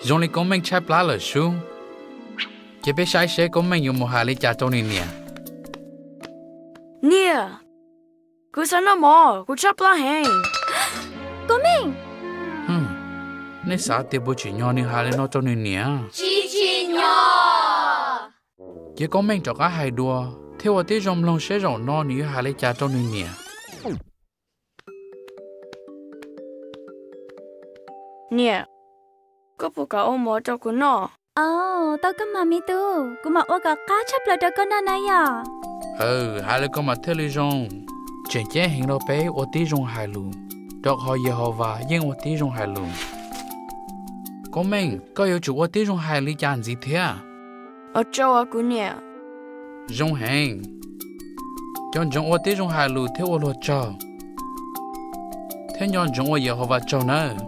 Zoo li Koob Meej tshaib plab lawm sub. Ces peb saib seb Koob Meej yuav mus hais li cas rau nws niam. Niam, kuv xav noj mov, kuv tshaib plab heev. Koob Meej, nej xav tias puas tsim nyog nws hais li no rau nws niam? Tsis tsim nyog. Ces Koob Meej rov qab hais dua thiab ua tib zoo mloog seb zaum no nws yuav hais li cas rau nws niam. Niam, koj puas kam ua mov rau kuv noj? Au, tau koj mas me tub, kuv mam ua kom qab tshaj plaws rau koj noj na yom. Hais li ko mas thiaj li zoo. Tseem ceeb heev rau peb ua tib zoo hais lus, rau qhov Yehauvas yeej ua tib zoo hais lus. Koob Meej, koj yuav tsum ua tib zoo hais li cas ntxiv thiab? Ua tsaug os kuv niam. Zoo heev. Nco ntsoov ua tib zoo hais lus thiab ua luag tsaug, thiab nco ntsoov ua Yehauvas tsaug nawb.